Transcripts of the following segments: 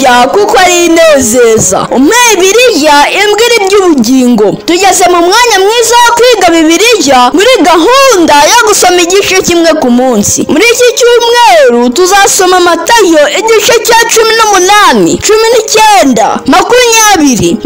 Bibiliya kuko ari inezeza. Umpe Bibiliya imbwira iby'ubugingo. Tugeze mu mwanya mwiza wo kwiga Bibiliya muri gahunda yo gusoma igice kimwe ku munsi. Muri iki cyumweru tuzasoma Matayo igice cya 18, 19, 20, 21, 22,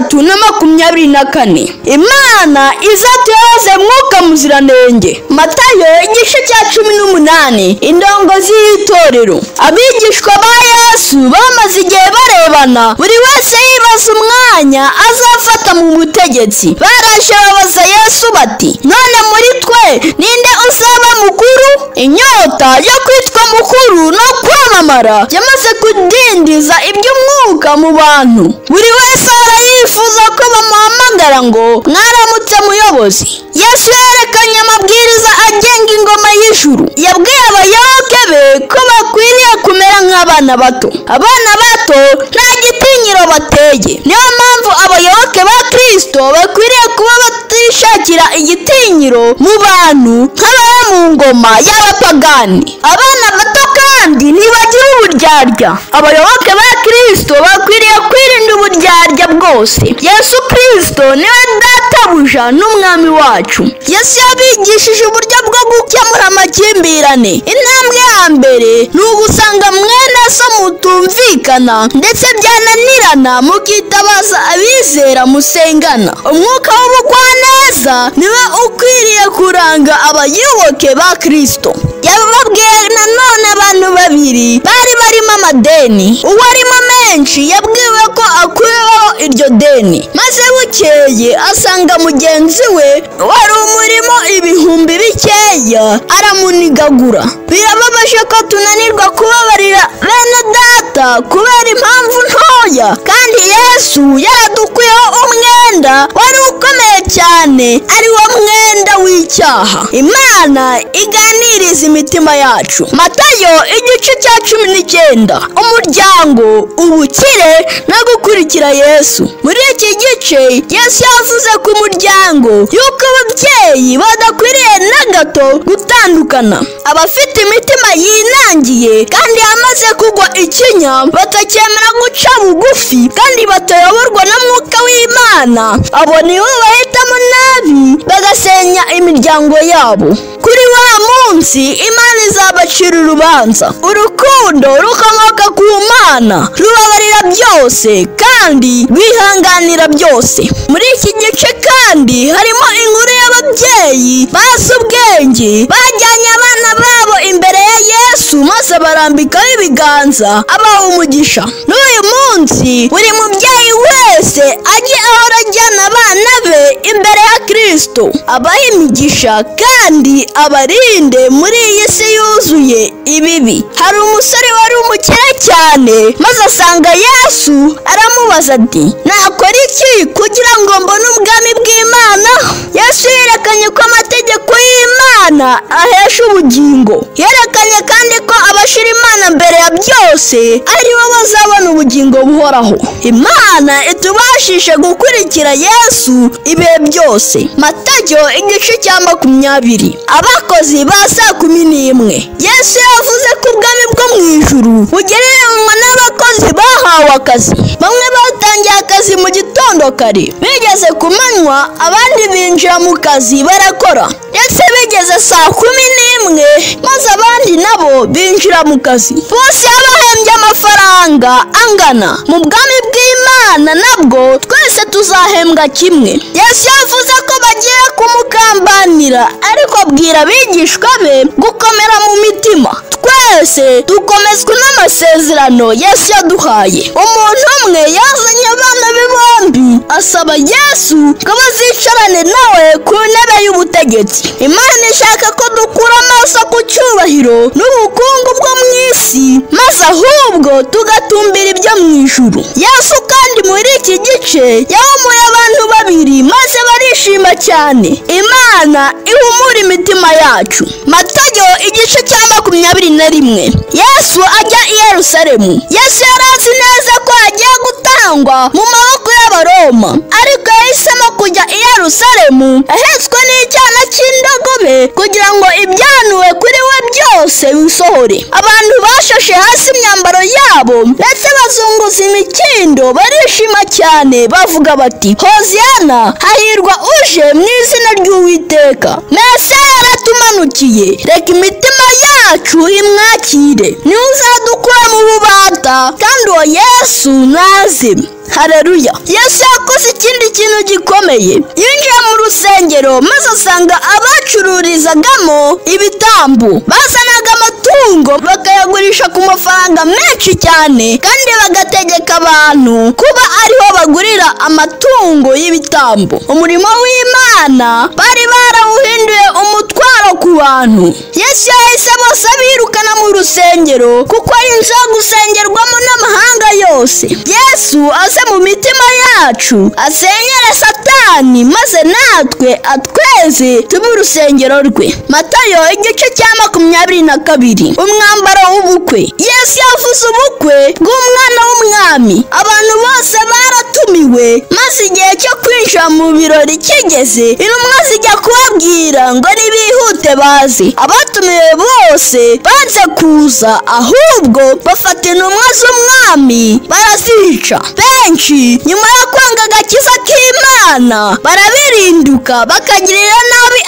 23 na 24. Imana izatuyoze Mwuka Muziranenge. Matayo igice cya 18, indongozi y'itorero. Abigishwa ba Yesu bamaze igihe barebana, buri wese yibaza umwanya azafata mu butegetsi. Baraje babaza Yesu bati: none muri twe ninde uzaba mukuru? Inyota yo kwitwa mukuru no kwamamara yamaze kudindiza iby'umwuka mu bantu. Buri wese arayifuza ko bamuhamagara ngo mwaramutse muyobozi. Yesu yerekanye amabwiriza agenga ingoma y'ijuru. Yabwiye abayoboke be ko bakwiriye kumera nk'abana bato. Abana bato nta gitinyiro bateye. Niyo mpamvu abayoboke ba Kristo bakwiriye kuba batishakira igitinyiro mu bantu nk'ababa mu ngoma y'abapagani. Abana bato kandi ntibagira uburyarya. Abayoboke ba Kristo bakwiriye kwirinda uburyarya bwose. Yesu Kristo niwe databuja n'umwami wacu. Yesu yabigishije uburyo bwo gukemura amakimbirane. Intambwe ya mbere ni ugusanga mwene so mutumvikana, ndetse byananirana mukitabaza abizera musengana. Umwuka w'ubugwaneza niwe ukwiriye kuranga abayoboke ba Kristo. Yababwiye nanone abantu babiri bari barimo amadeni. Uwarimo menshi yabwiwe ko akuyeho iryo deni, maze bukeye asanga mugenzi we wari umurimo ibihumbi bikeya aramunigagura. Birababaje ko tunanirwa kubabarira bene data kubera impamvu ntoya, kandi Yesu yaradukuyeho umwenda wari ukomeye cyane, ari wo mwenda w'icyaha. Imana iganiriza imitima yacu. Matayo igice cya 19, umuryango, ubukire no gukurikira Yesu. Muri iki gice Yesu yavuze ku muryango yuko ababyeyi badakwiriye na gato gutandukana. Abafite imitima yinangiye kandi yamaze kugwa ikinya, batacyemera guca bugufi kandi batayoborwa na Mwuka w'Imana, abo nibo bahitamo nabi bagasenya imiryango yabo. Kuri wa munsi Imana izabacira urubanza. Urukundo rukomoka ku Mana rubabarira byose kandi rwihanganira byose. Muri iki gice kandi harimo inkuru y'ababyeyi bazi ubwenge bajyanye abana babo imbere ya Yesu maze barambikaho ibiganza abaha umugisha. N'uyu munsi buri mubyeyi wese ajye ahora ajyana abana be imbere ya Kristo, abaha imigisha kandi abarinde muri iyi si yuzuye ibibi. Hari umusore wari umukire cyane, maze asanga Yesu aramubaza ati: nakora iki kugira ngo mbone ubwami bw'Imana? Yesu yerekanye ko amategeko y'Imana ahesha ubugingo. Yerekanye kandi ko abashira Imana mbere ya byose ari bo bazabona ubugingo buhoraho. Imana itubashishe gukurikira Yesu ibihe byose. Matayo igice cya 20, abakozi ba saa 11. Yesu yavuze ko ubwami bwo mu ijuru bugereranywa n'abakozi bahawe akazi. Bamwe batangiye akazi mu gitondo kare, bigeze ku manywa abandi binjira mu kazi barakora, ndetse bigeze saa 11 maze abandi nabo binjira mu kazi. Bose yabahembye amafaranga angana. Mu bwami bw'Imana nabwo twese tuzahembwa kimwe. Yesu yavuze ko bagiye kumugambanira, ariko abwira abigishwa be gukomera mu mitima. Twese dukomezwa n'amasezerano Yesu yaduhaye. Umuntu umwe yazanye abana be bombi asaba Yesu ko bazicarane nawe ku ntebe y'ubutegetsi. Imana ishaka ko dukura amaso ku cyubahiro n'ubukungu bwo mu isi, maze ahubwo tugatumbira ibyo mu ijuru. Yesu kandi muri iki gice yahumuye abantu babiri maze barishima cyane. Imana ihumura imitima yacu. Matayo igice cya 21, Yesu ajya i Yerusalemu. Yesu yari azi neza ko agiye gutangwa mu maboko y'Abaroma, ariko yahisemo kujya i Yerusalemu ahetswe n'icyana cy'indogobe kugira ngo ibyanuwe kuri we byose byose bisohore. Abantu bashashe hasi imyambaro yabo ndetse bazunguza imikindo, barishima cyane bavuga bati: Hoziyana, hahirwa uje mu izina ry'Uwiteka. Mesiya yaratumanukiye, reka imitima yacu imwakire. Niwe uzadukura mu bubata, kandi uwo Yesu naze. Haleluya. Yesu yakoze ikindi kintu gikomeye. Yinjiye mu rusengero maze asanga abacururizagamo ibitambo bazanaga amatungo bakayagurisha ku mafaranga menshi cyane, kandi bagategeka abantu kuba ariho bagurira amatungo y'ibitambo. Umurimo w'Imana bari barawuhinduye umutwaro ku bantu. Yesu yahise bose abirukana mu rusengero, kuko ari inzu yo gusengerwamo n'amahanga yose. Yesu aze mu mitima yacu, asenyere Satani, maze natwe atweze tube urusengero rwe. Matayo igice cya 22. Umwambaro w'ubukwe. Yesu yavuze ubukwe bw'umwana w'umwami. Abantu bose baratumiwe, maze igihe cyo kwinjira mu birori kigeze, intumwa zijya kubabwira ngo nibihute baze. Abatumiwe bose banze kuza, ahubwo bafata intumwa z'umwami barazica. Benshi nyuma yo kwanga agakiza k'Imana barabirinduka, bakagirira nabi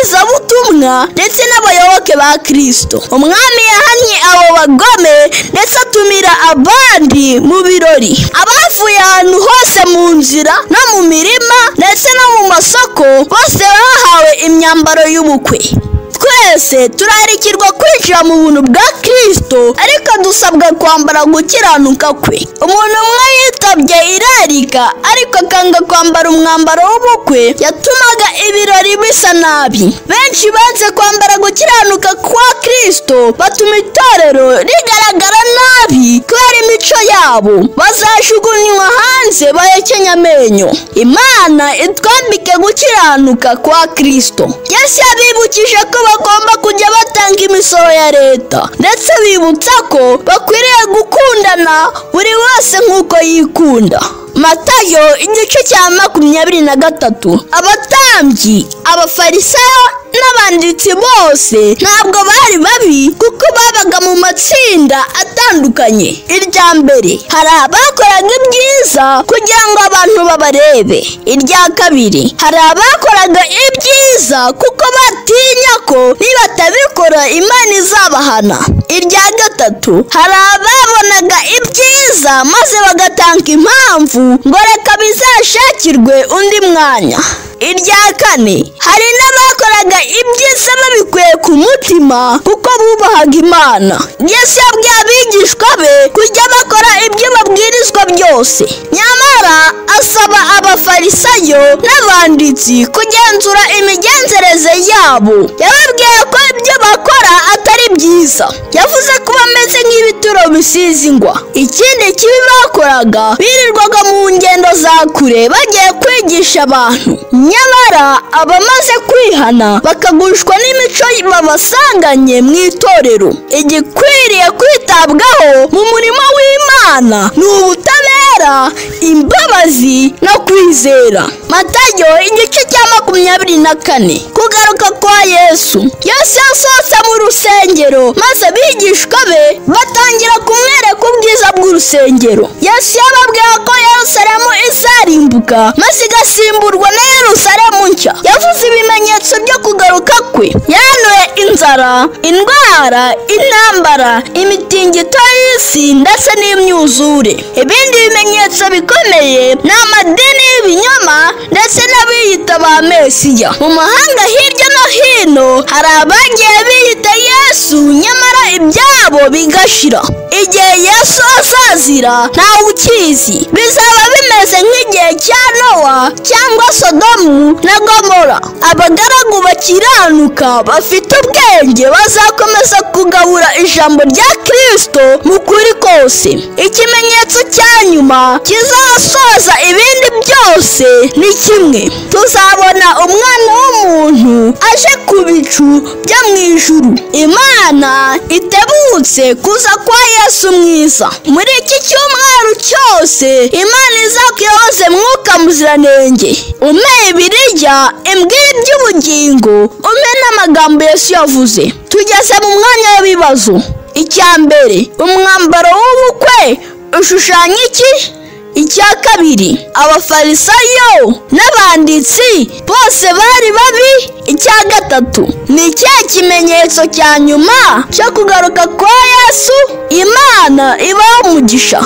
ababwirizabutumwa ndetse n'abayoboke ba Kristo. Umwami yahannye abo bagome ndetse atumira abandi mu birori. Abavuye ahantu hose mu nzira no mu mirima ndetse no mu masoko, bose bahawe imyambaro y'ubukwe. Twese turarikirwa kwinjira mu buntu bwa Kristo, ariko dusabwa kwambara gukiranuka kwe. Umuntu umwe yitabye irarika, ariko akanga kwambara umwambaro w'ubukwe, yatumaga ibirori bisa nabi. Benshi banze kwambara gukiranuka kwa Kristo, batuma itorero rigaragara nabi kubera imico yabo. Bazajugunywa hanze bahekenya amenyo. Imana itwambike gukiranuka kwa Kristo. Yesu yabibukije ko bagomba kujya batanga imisoro ya leta, ndetse bibutsa ko bakwiriye gukundana buri wese nk'uko yikunda. Matayo igice cya 23. Abatambyi, abafarisayo n'abanditsi bose ntabwo bari babi, kuko babaga mu matsinda atandukanye. Irya mbere, hari abakoraga ibyiza kugira ngo abantu babarebe. Irya kabiri, hari abakoraga ibyiza kuko batinya ko nibatabikora Imana izabahana. Irya gatatu, hari ababonaga ibyiza maze bagatanga impamvu ngo reka bizashakirwe undi mwanya. Irya kane, hari n'abakoraga ibyiza babikuye ku mutima kuko bubahaga Imana. Yesu yabwiye abigishwa be kujya bakora ibyo babwirizwa byose, nyamara asaba abafarisayo n'abanditsi kugenzura imigenzereze yabo. Yababwiye ko ibyo bakora atari byiza. Yavuze ko bameze nk'ibituro bisize ingwa. Ikindi kibi bakoraga, birirwaga mu ngendo za kure bagiye kwigisha abantu, nyamara abamaze kwihana bakagushwa n'imico babasanganye mu itorero. Igikwiriye kwitabwaho mu murimo w'Imana ni ubutabera, imbabazi no kwizera. Matayo igice cya 24. Kugaruka kwa Yesu. Yesu yasohotse mu rusengero, maze abigishwa be batangira kumwereka ubwiza bw'urusengero. Yesu yababwiye ko Yerusalemu izarimbuka maze igasimburwa na Yerusalemu nshya. Yavuze ibimenyetso byo kugaruka kwe. Yahanuye inzara, indwara, intambara, imitingito y'isi ndetse n'imyuzure. Ibindi bimenyetso bikomeye ni amadini y'ibinyoma ndetse n'abiyita ba Mesiya. Mu mahanga hirya no hino hari abagiye biyita Yesu, nyamara ibyabo bigashira. Igihe Yesu azazira ntawe ukizi. Bizaba bimeze nk'igihe cya Nowa cyangwa Sodomu na Gomora. Abagaragu bakiranuka bafite ubwenge bazakomeza kugabura ijambo rya Kristo mu kuri kose. Ikimenyetso cya nyuma kizasoza ibindi byose ni kimwe: tuzabona umwana w'umuntu aje ku bicu byo mu ijuru. Imana itebutse kuza kwa Yesu mwiza. Muri iki cyumweru cyose Imana izakuyoboze Mwuka Muziranenge. Umpe ibirya, imbwira iby'ubugingo, umpe n'amagambo Yesu yavuze. Tugeze mu mwanya w'ibibazo. Icya mbere, umwambaro w'ubukwe ushushanya iki? Icya kabiri, abafarisayo n'abanditsi bose bari babi. Icya gatatu, ni ikihe kimenyetso cya nyuma cyo kugaruka kwa Yesu? Imana ibaho umugisha.